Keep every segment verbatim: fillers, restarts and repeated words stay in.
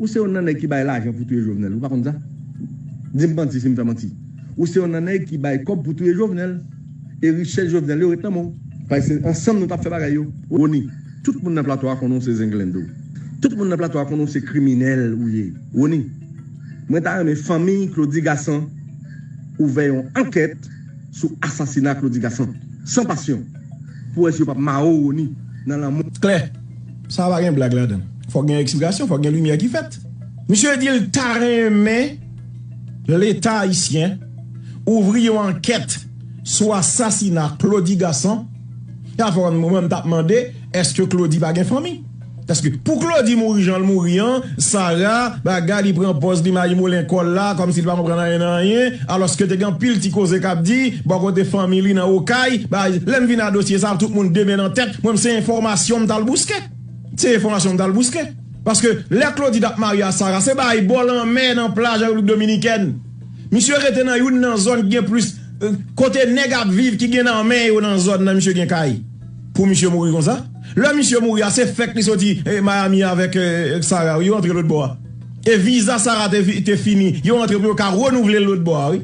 Ou se youn nan nèg ki bay lajan pou touye Jovenel, ou pa konn sa? Di m manti si m fè manti. Ou se youn nan nèg ki bay kòb pou touye Jovenel. E richès Jovenel yo ret nan men w. Paske se ansanm nou t ap fè bagay yo. Rony, tout moun nan plato a konnen w se zenglendo. Tout moun nan plato a konnen w se kriminèl ou ye. Rony, mwen ta renmen fanmi Claudy Gassant ouvè yon ankèt sou asasina Claudy Gassant. San pasyon. Pou wè si yo p ap mare w, Rony, nan lanmò. Klè. Sa pa gen blag ladan. Fòk gen eksplikasyon, fòk gen limyè ki fèt. Misye di l ta renmen Leta ayisyen ouvri yon ankèt sou asasina Claudy Gassant. E afè mwen, mwen, m t ap mande, èske Claudy pa gen fanmi? Paske pou Claudy mouri jan l mouri an, Sara, bagay, li pran pòz li mayi moulen kò l la, kòmsi li pa konprann anyen nan anyen, alòske te gen anpil ti koze k ap di bò kote fanmi li nan Okay. Ba, lè m vin a dosye sa, tout moun de men nan tèt, mwen, m se enfòmasyon m t al bouske. Se enfòmasyon m t al bouske. Paske lè Claudy t ap marye a Sara, se bay bò lanmè nan plaj Repiblik Dominikèn. Misye rete nan youn nan zòn ki gen plis, eh, kote nèg ap viv, ki gen nan men yo nan zòn nan, misye gen kay. Pou misye mouri konsa? Lè misye mouri a, se fèk li soti, eh, Miami avèk, eh, Sara, yo antre lòt bò a. E viza Sara te, fi- te fini, yo antre pou yo ka renouvle l lòt bò a, wi.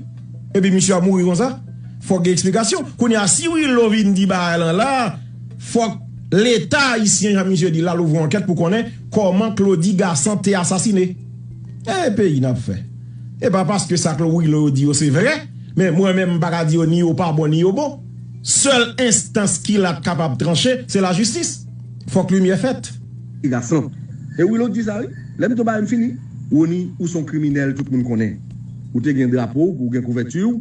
Epi misye ap mouri konsa? Fòk gen eksplikasyon. Kounye a, si Willo vin di bagay lan la, fòk Leta ayisyen, jan misye di, l al ouvri yon ankèt pou konnen kòman Claudy Gassant te asasine. E peyi n ap fè. E pa paske sa Willo yo di yo se vre, men mwen menm m pa ka di yo ni yo pa bon ni yo bon. Sèl enstans ki la t kapab tranche, se lajistis. Fòk limyè fèt. Gassant. E Willo di sa, wi. Lè m tou ba m fini. Rony, ou se yon kriminèl, tout moun konnen. Ou te gen drapo w, ou gen kouvèti w,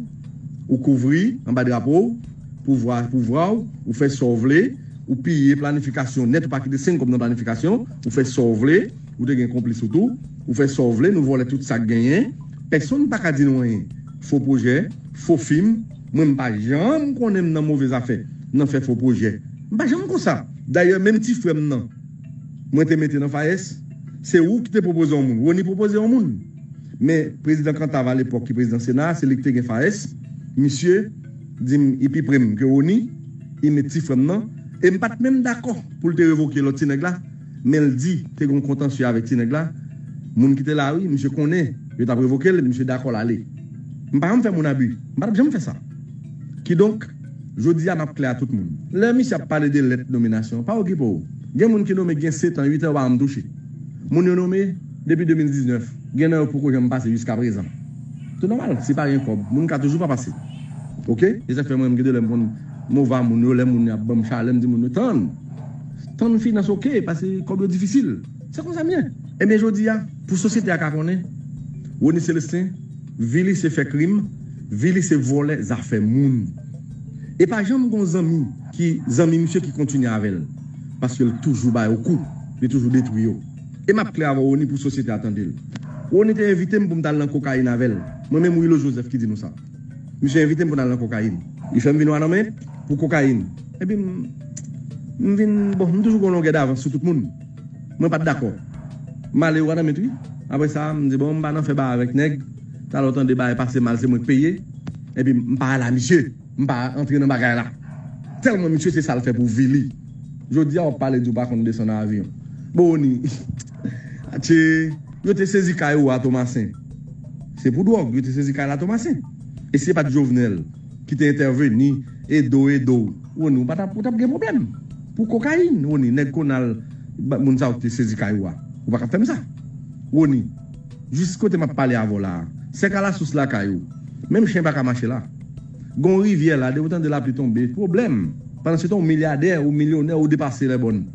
ou kouvri anba drapo w, pouvwa, pouvwa w, ou fè sa w vle, ou piye planifikasyon nèt, ou pa kite senk kòb nan planifikasyon, ou fè sa w vle, ou te gen konplis ou tou, ou fè sa w vle, nou vòlè tout sa k genyen. Pèsonn pa ka di nou anyen. Fo pwojè, fo fim, mwen m pa janm konnen m nan move zafè, nan fè fo pwojè. M pa janm konsa. Dayè, menm ti frè m nan, mwen te mete nan FAES, se ou ki te pwopoze yon moun. Rony pwopoze yon moun. Men prezidan Cantave alepòk ki prezidan Sena a, se li ki te gen FAES. Misye di m li pi pre m ke Rony, li met ti frè m nan. E m pa t menm dakò pou l te revoke lòt ti nèg la. Men l di te gen yon kontansye avèk ti nèg la. Moun ki te la, wi, misye konnen yo t ap revoke l, misye dakò l ale. M pa janm fè moun abi. M pa t ap janm fè sa. Kidonk, jodi a, m ap klè a tout moun. Lè misye ap pale de lèt nominasyon, pa okipe w. Gen moun ki nome gen sèt an, uit an, yo pa janm touche. Moun yo nome depi de mil diznèf. Gen nan yo poko janm pase jiskaprezan. Tou nòmal, si pa gen kòb, moun ka toujou pa pase. Oke? E sa k fè mwen, m gen de lè m konn move a moun yo, lè moun yo ap ban m chalè, m di moun yo, tann. Tann finans, oke, paske kòb yo difisil. Se konsa m ye. Ebyen, jodi a, pou sosyete a ka konnen, Rony Célestin, vi li se fè krim, vi li se vòlè zafè moun. E pa janm gon zanmi ki, zanmi misye ki kontinye avè l. Paske l toujou ba yo kou, li toujou detwi yo. E m ap klè avè w, Rony, pou sosyete a tande l. Rony te envite m pou m t al nan kokayin avè l. Mwen menm, Willo Joseph ki di nou sa. Misye envite m pou n al nan kokayin. Li fè m vin Wanament pou kokayin. Epi m, m vin, bon, m toujou gon longè davans sou tout moun. Mwen pa t dakò. M ale Wanament, wi. Apre sa, m di, bon, m pa nan fè bagay avèk nèg. Talè w tande bagay pase mal, se mwen k peye. Epi m pa al a misye. M pa antre nan bagay la. Tèlman misye se sa l fè pou vi li. Jodi a w ap pale di w pa konn desann nan avyon. Bon, Rony, atye, yo te sezi kay ou a Tomasen. Se pou dwòg, yo te sezi kay la Tomasen. E si se pa t Jovenel ki te entèveni, ede w, ede w, Rony, ou pa t ap, ou t ap gen pwoblèm. Pou kokayin, Rony, nèg Konal, ba- moun sa yo ki te sezi kay ou a. Ou pa ka fè m sa. Rony, jis kote m ap pale avè w la a, sèk alasous lakay ou. Menm chen pa ka mache la. Gon rivyè la, depi w tande lapli tonbe, pwoblèm. Pandan se tan, ou milyadè, ou milyonè, ou depase lèbòn.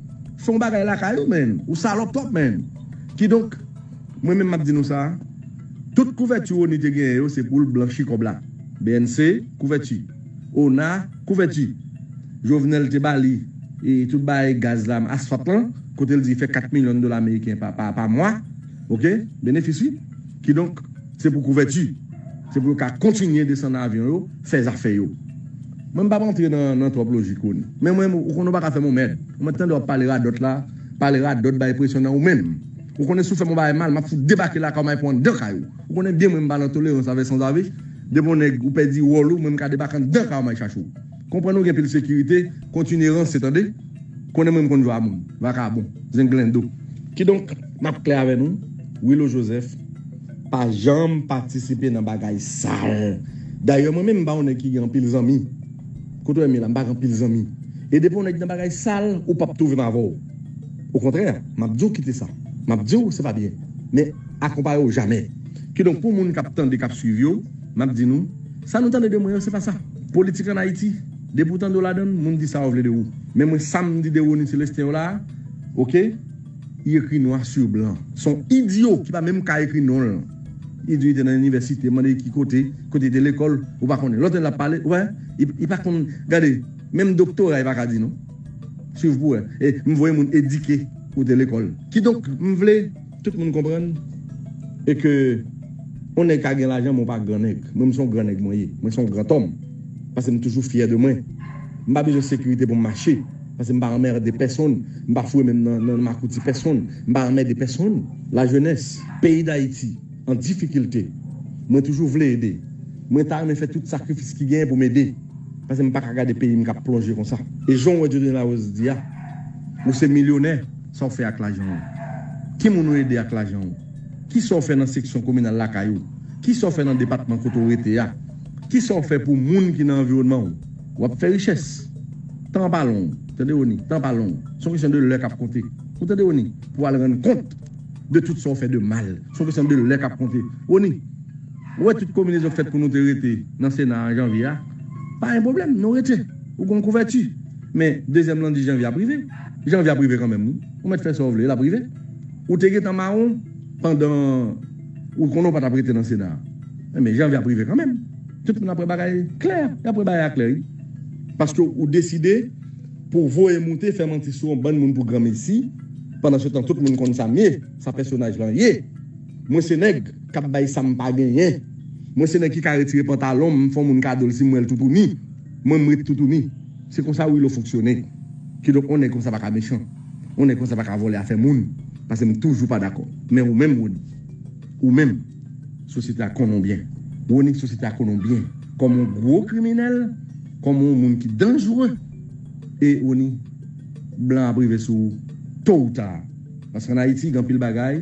Fè yon bagay lakay ou, menn. Ou salòp twòp, menn. Kidonk, mwen menm m ap di nou sa, tout kouvèti Rony te genyen yo, se pou l blanchi kòb la. B N C, kouvèti. O N A, kouvèti. Jovenel te ba li, e, tout bagay gaz la, asfalt lan, kote l di fè kat milyon dola ameriken pa, pa, pa mwa. Oke? Benefis, wi. Kidonk, se pou kouvèti. Se pou yo ka kontinye desann avyon yo, fè zafè yo. Mwen, m p ap antre nan, nan twòp lojik, Rony. Men mwen, ou konnen w pa ka fè m yon mèd. Ou mèt tande w ap pale radòt la, pale radòt, bay presyon nan ou menm. Ou konnen si w fè m yon bagay mal, m ap fout debake lakay w, m al pran anndan kay ou. Ou konnen byen mwen, m pa nan tolerans avèk sanzave. Depi yon nèg, ou pèdi wòl ou, mwen, m ka debake anndan kay w, m al chache w. Konprann ou gen pil sekirite, kontinye ranse, tande? Konnen mwen, m konn jwe a moun. Vakabon, zenglendo. Kidonk, m ap klè avè nou. Willo Joseph pa janm patisipe nan bagay sal. Dayè, mwen menm, m pa yon nèg ki gen anpil zanmi. Kote w wè m ye la, m pa gen anpil zanmi. E depi yon nèg nan bagay sal, ou p ap twouve m avè w. Okontrè, m ap di w kite sa. M ap di w se pa byen. Men akonpaye w jamè. Kidonk, pou moun k ap tande, k ap swiv yo, m ap di nou, sa nou tande de mwen yo, se pa sa. Politik ann Ayiti, depi w tande w ladan l, moun di sa yo vle de ou. Men mwen, sa m di de Rony Célestin yo la a, oke? Li ekri nwa si blan. Se yon idyo ki pa menm ka ekri non l. Idyo, li te nan inivèsite, mande ki kote, kote li te lekòl, ou pa konnen. Lòt nèg la pale, ou wè, li, li pa konn, gade, menm doktora li pa ka di non. Swiv pou wè. E m voye moun edike ou te lekòl. Kidonk, m vle tout moun konprann e ke yon nèg ka gen lajan, men w pa gran nèg. Mwen, m se yon gran nèg mwen ye. Mwen se yon gran tòm. Paske m toujou fyè de mwen. M pa bezwen sekirite pou m mache. Paske m pa anmède pèsonn. M pa foure men m nan, nan makouti pèsonn. M pa anmède pèsonn. Lajenès, peyi Dayiti, an difikilte. Mwen toujou vle ede. Mwen ta renmen fè tout sakrifis ki genyen pou m ede. Paske m pa ka gade peyi m k ap plonje konsa. E jan w wè Dieudonné Larose di a, ou se milyonè, sa w fè ak lajan w? Ki moun ou ede ak lajan w? Kisa w fè nan seksyon kominal lakay ou? Kisa w fè nan depatman kote w rete a? Kisa w fè pou moun ki nan anviwònman w? W ap fè richès. Tan an pa long, tande Rony, tan an pa long. Se yon kesyon de lè k ap konte. Ou tande Rony, pou w al rann kont de tout sa w fè de mal. Se yon kesyon de lè k ap konte. Rony, ou wè tout konbinezon k fèt pou nou te rete nan Sena an janvye a, pa gen pwoblèm, nou rete. Ou gen yon kouvèti. Men dezyèm lanndi janvye ap rive. Janvye ap rive kanmenm, wi. Ou mèt fè sa w vle, l ap rive. Ou te gentan mawon pandan ou konnen w pa t ap rete nan Sena a. Men janvye ap rive kanmenm. Tout moun ap wè bagay klè. Y ap wè bagay a klè, wi. Paske ou deside pou w voye moute, fè manti sou yon bann moun pou granmesi. Pandansetan, tout moun konn sa m ye, sa pèsonaj lan ye. Mwen se nèg k ap bay sa m pa genyen. Mwen se nèg ki ka retire pantalon m, m fè yon moun kado l si m wè l toutouni. Mwen, m ret toutouni. Se konsa Willo fonksyone. Kidonk, yon nèg konsa pa ka mechan. Yon nèg konsa pa ka vòlè afè moun. Paske m toujou pa dakò. Men ou menm, Rony, ou menm, sosyete a konnen w byen. Rony, sosyete a konnen w byen. Kòm yon gwo kriminèl, kòm yon moun ki danjere. E Rony, blan ap rive sou ou, to ou ta. Paske ann Ayiti, gen anpil bagay,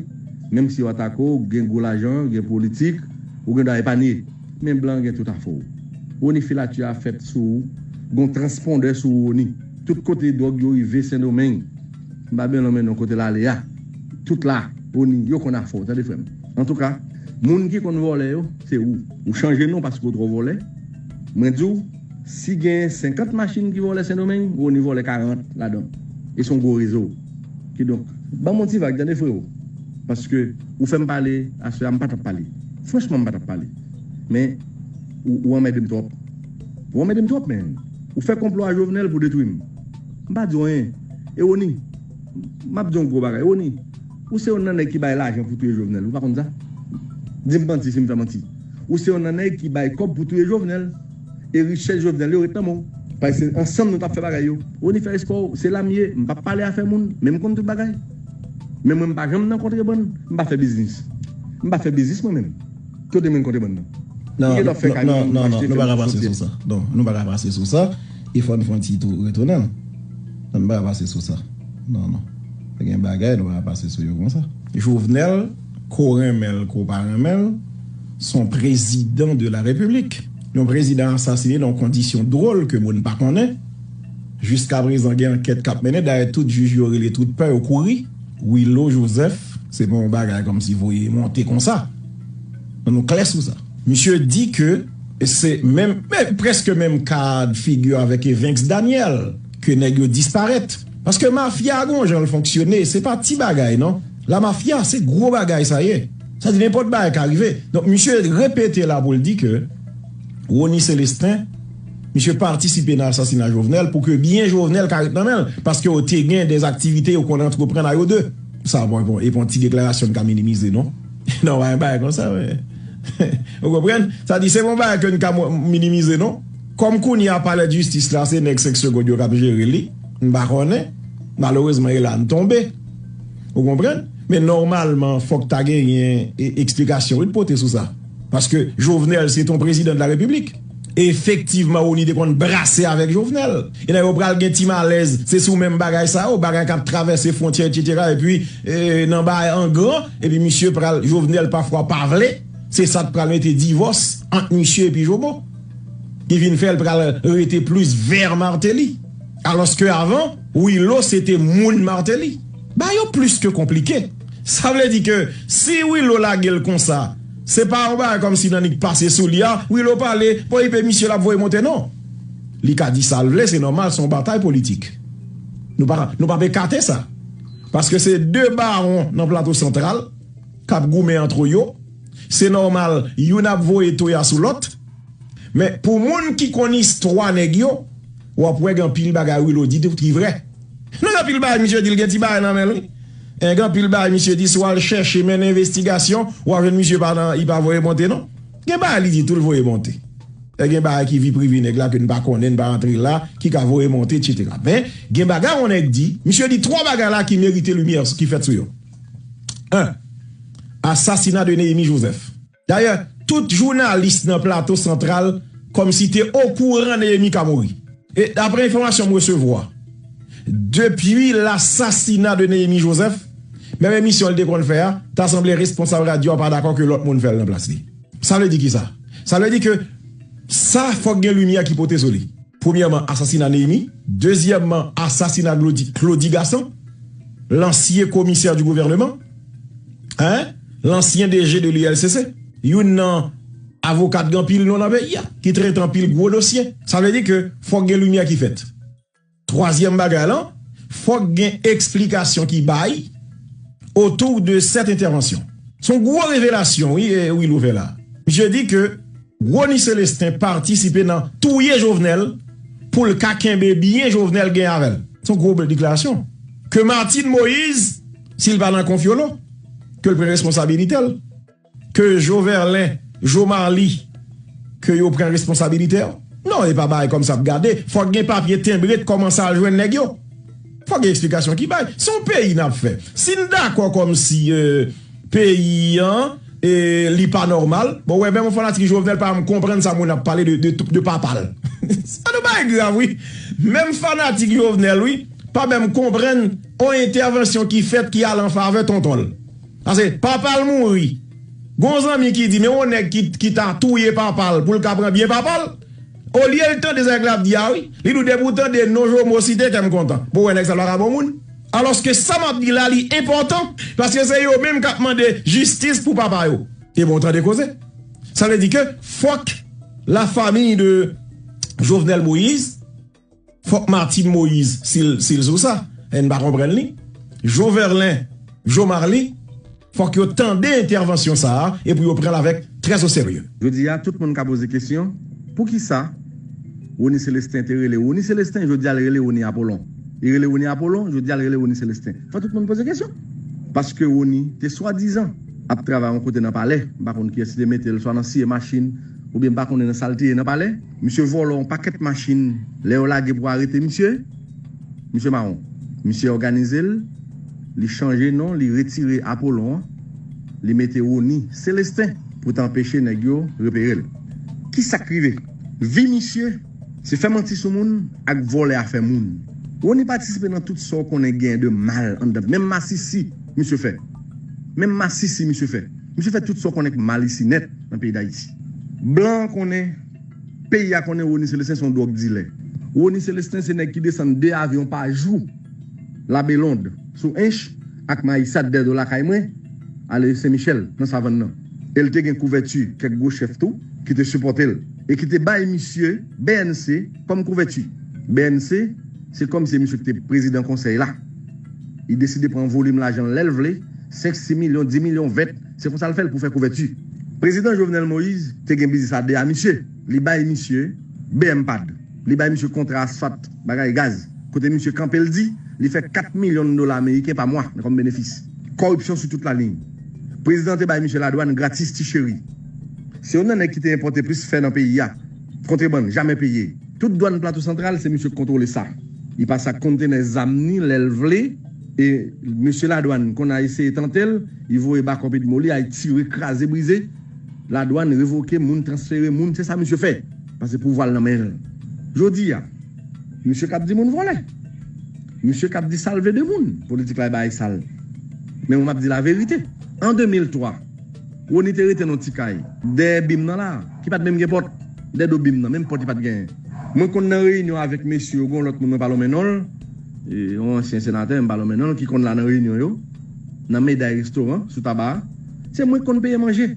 menm si yo atake w, gen gwo lajan, gen politik, ou gen dwa epanye. Men blan gen tout afè w. Rony, filati a fèt sou ou, gen yon transpondè sou ou, Rony. Tout kote dwòg yo rive Sendomeng, m pa bezwen lonmen non kote l ale a. Tout la, Rony, yo konn afè w, tande frè m. Antouka, moun ki konn vòlè yo, se ou. Ou chanje non paske w twò vòlè. Mwen di w, si gen senkant machin ki vòlè Sendomeng, Rony vòlè karant ladan. E se yon gwo rezo. Kidonk, ban m yon ti vag, tande freo. Paske ou fè m pale, aswè a m pa t ap pale. Franchman, m pa t ap pale. Men, ou, ou anmède m twòp. Ou anmède m twòp, men. Ou fè konplo a Jovenel pou detwi m. M pa di w anyen. E Rony, m ap di w yon gwo bagay. Rony, ou se youn nan nèg ki bay lajan pou touye Jovenel. Ou pa konn sa? Di m manti si m fè manti. Ou se youn nan nèg ki bay kòb pou touye Jovenel. E richès Jovenel yo ret nan men w. Paske se ansanm nou t ap fè bagay yo. Rony, fè respè w, se la m ye. M p ap pale afè moun, men m konn tout bagay. Men mwen, m pa janm nan kontrebann, m pa fè biznis. M pa fè biznis mwen menm. Kote mwen kontrebann nan? Non, non, non, non, nou pa ka pase sou sa. Non, nou pa ka pase sou sa. E fò n fè yon ti tou retounen. Non, nou pa ka pase sou sa. Non, non. Gen bagay, nou pa ka pase sou yo konsa. Jovenel, ko renmen l, ko pa renmen l, se yon prezidan de la repiblik. Yon prezidan asasine nan yon kondisyon dwòl ke moun pa konnen. Jiskaprezan, gen ankèt k ap mennen. Dayè, tout jij yo rele tout pè, yo kouri. Willo Joseph, se pa yon bagay kòmsi voye monte konsa. Ann nou klè sou sa. Misye di ke se menm, men prèske menm ka de figi avèk Evens Daniel, ke nèg yo disparèt. Paske mafya a gon jan l fonksyone, se pa ti bagay non. La mafya, se gwo bagay sa ye. Sa di nenpòt bagay ka rive. Donk, misye repete la pou l di ke Rony Célestin, misye patisipe nan asasina Jovenel pou ke byen Jovenel ka ret nan men l, paske yo te gen de aktivite yo konn antreprann a yo de. Sa, bon, bon, e pa yon ti deklarasyon n ka minimize, non? Non, pa yon bagay konsa, men. Ou konprann? Sa di, se pa yon bagay ke n ka mo-, minimize, non? Kòm kounye a palè de jistis la, se nèg senk segond yo k ap jere li, m pa konnen. Malerezman, e la n tonbe. Ou konprann? Men nòmalman, fòk ta genyen e, eksplikasyon, wi, pote sou sa. Paske Jovenel, se te yon prezidan de la repiblik. Efektivman, Rony te konn brase avèk Jovenel. E nan yo pral gen ti malèz, se sou menm bagay sa yo, bagay k ap travèse fwontyè, etsetera. Epi, e, nan bagay an gran, epi misye pral, Jovenel pafwa pa vle, se sa k pral mete divòs ant misye epi Jomo. Ki vin fè l pral rete plis vè Martelly. Alòske avan, Willo se te moun Martelly. Bagay yo plis ke konplike. Sa vle di ke si Willo lage l konsa, se pa yon bagay kòmsi nan nik pase sou li a, Willo pale, bon, epi misye l ap voye monte non. Li ka di sa l vle, se nòmal, se yon batay politik. Nou pa, nou pa pe kate sa. Paske se de bawon nan Plato Santral k ap goumen antre yo. Se nòmal, youn ap voye toya sou lòt. Men pou moun ki konn istwa nèg yo, w ap wè gen anpil bagay Willo di tou ki vrè. Nan gen anpil bagay misye di, l gen ti bagay nan men l, wi. E gen anpil bagay misye di, si w al chèche mennen envestigasyon, w ap jwenn misye pa nan, li pa voye monte non. Gen bagay li di tou l voye monte. E gen bagay ki vi prive nèg la ke n pa konnen, n pa rantre la, ki ka voye monte, etsetera. Men, gen bagay yon nèg di, misye di twa bagay la ki merite limyè ki fèt sou yo. En, asasina de Néhémy Joseph. Dayè, tout jounalis nan Plato Santral kòmsi te okouran Néhémy ka mouri. E daprè enfòmasyon m resevwa, depi lasasina de Néhémy Joseph, menm emisyon l te konn fè a, ta sanble responsab radyo a pa dakò ke lòt moun fè l nan plas li. Sa vle di kisa? Sa vle di ke sa fòk gen limyè ki pote sou li. Premyèman, asasina Néhémy. Dezyèmman, asasina Claudy, Claudy Gassant, l'ancien commissaire du gouvernement, hein? L'ancien D G de l'U L C C. Youn nan avoka k gen anpil non nan peyi a, ki trete anpil gwo dosye. Sa vle di ke fòk gen limyè ki fèt. Twazyèm bagay lan, fòk gen eksplikasyon ki bay autour de cette intervention. Se yon gwo revelasyon, wi, e, Willo fè la. Misye di ke Rony Célestin patisipe nan touye Jovenel pou l ka kenbe byen Jovenel gen avè l. Se yon gwo deklarasyon. Ke Martine Moïse, si l pa nan konfyolo, ke l pran responsabilite l. Ke Joverlen, Jomarly, ke yo pran responsabilite yo. Non, e pa bagay kòmsa ap gade. Fòk gen papye tenbre t kòmanse al jwenn nèg yo. Fòk gen eksplikasyon ki bay. Se yon peyi n ap fè. Si n dakò kòmsi, e, peyi an, e, li pa nòmal, bon, wè, menm yon fanatik Jovenel pa janm konprann sa moun ap pale de, de, de papa l. Sa nou bagay grav, wi. Menm fanatik Jovenel, wi, pa menm konprann yon entèvansyon ki fèt ki al an favè tonton l. Paske papa l mouri. Gon zanmi ki di, men yon nèg ki, ki ta touye papa l pou l ka pran byen papa l. Olye l tande sa nèg la ap di a, wi, li di w depi w tande non Jomo site, kè m kontan. Bon, wè nèg sa l pa ka bon moun. Alòske sa m ap di la, li enpòtan, paske se yo menm k ap mande jistis pou papa yo. E bon, tande koze. Sa vle di ke fòk la famille de Jovenel Moïse, fòk Martine Moïse, si l, si l sou sa, e n pa konprann li, Joverlen, Jomarly, fòk yo tande entèvansyon sa a e pou yo pran l avèk trè o serye. Jodi a, tout moun ka poze kesyon, poukisa Rony Célestin te rele Rony Célestin, jodi a l rele Rony Apollon. Li rele Rony Apollon, jodi a l rele Rony Célestin. Fò tout moun poze kesyon. Paske Rony te swadizan ap travay yon kote nan palè, m pa konn kiyès ki te mete l, swa nan siye machin, oubyen m pa konnen nan sa l te ye nan palè. Misye vòlò yon pakèt machin, lè yo lage pou arete misye, misye mawon. Misye òganize l, li chanje non, li retire Apollon an, li mete Rony Célestin pou t anpeche nèg yo repere l. Kisa k rive? Vi misye, se fè manti sou moun ak vòlè afè moun. Rony patisipe nan tout sa w konnen gen de mal anndan. Menm masisi, misye fè. Menm masisi, misye fè. Misye fè tout sa w konnen k mal isi nèt nan peyi Dayiti. Blan an konnen, peyi a konnen Rony Célestin se yon dwòg dilè. Rony Célestin se nèg ki desann de avyon pa jou Labelond, sou Ench, ak Mayisad dèdo lakay mwen, ale Sen Michèl, nan Savann nan. E l te gen kouvèti kèk gwo chèf tou, ki te sipòte l, e ki te bay misye B N C kòm kouvèti. B N C, se kòm se misye ki te prezidan konsèy la. Li deside pran volim lajan l lè l vle, senk, sis milyon, dis milyon, ven, se konsa l fè l pou fè kouvèti. Prezidan Jovenel Moïse te gen biznis a de a misye. Li bay misye B M pad. Li bay misye kontra asfalt, bagay gaz. Kote misye kanpe l di, li fè kat milyon dola ameriken pa mwa nan kòm benefis. Kòripsyon sou tout laliny. Prezidan te bay misye ladwàn gratis ti cheri. Se youn nan nèg ki te enpòte plis fè nan peyi a. Kontrebann, jamè peye. Tout dwàn Plato Santral, se misye k kontwole sa. Li pase ak kontenè zam ni lè l vle, e mesye ladwàn konn al eseye tante l, li voye bakòp li moli, al tire, kraze, brize. Ladwàn revoke moun, transfere moun, se sa misye fè. Paske pouvwa l nan men l. Jodi a, misye k ap di moun vòlè. Misye k ap di sa l vle de moun. Politik la e bagay sal. Men mwen m ap di laverite. An de mil twa, Rony te rete nan yon ti kay dèyè bim nan la, ki pa t menm gen pòt, dèyè do bim nan, menm pòt li pa t genyen. Mwen konn nan reyinyon avèk mesye yo, gen yon lòt moun mwen pa lonmen non l, e, yon ansyen senatè, m pa lonmen non l, ki konn la nan reyinyon yo, nan Meday Restoran, sou Taba a. Se mwen k konn peye manje.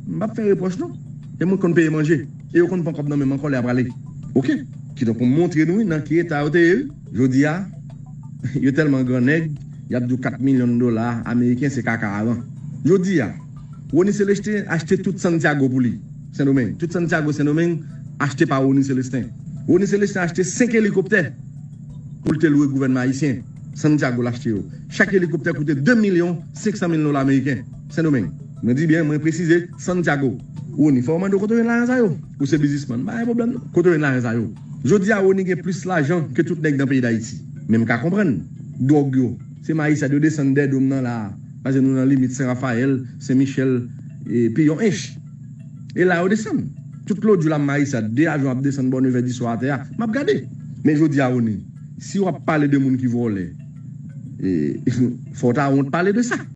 M p ap fè repwòch non. Se mwen k konn peye manje. E yo konn pran kòb nan men m ankò lè y ap prale. Oke? Kidonk, pou m montre nou wi, nan ki eta yo te ye wi. Jodi a, yo tèlman gran nèg, y ap di w kat milyon dola ameriken se kaka avan. Jodi a, Rony Celestin achte tout Santiago pou li, Sendomeng. Tout Santiago Sendomeng achte pa Rony Celestin. Rony Celestin achte senk elikoptè pou l te lwe gouvènman ayisyen. Santiago l achte yo. Chak elikoptè koute de milyon senk san mil dola ameriken. Sendomeng. Mwen di byen, mwen presize, Santiago. Rony, fò w mande w kote w jwenn lajan sa yo. Ou se biznismann, pa gen pwoblèm non. Kote w jwenn lajan sa yo? Jodi a, Rony gen plis lajan ke tout nèg nan peyi Dayiti. Men m ka konprann. Dwòg yo, se Mayisad yo desann dèyè do m nan la a. Paske nou nan limit Sen Rafayèl, Sen Michèl, e Piyon Ench. E la yo desann. Tout lòt jou la Mayisad, de avyon ap desann bò nevè diswa atè a. M ap gade. Men jodi a, Rony, si w ap pale de moun ki vòlè, e, fò w ta wont pale de sa.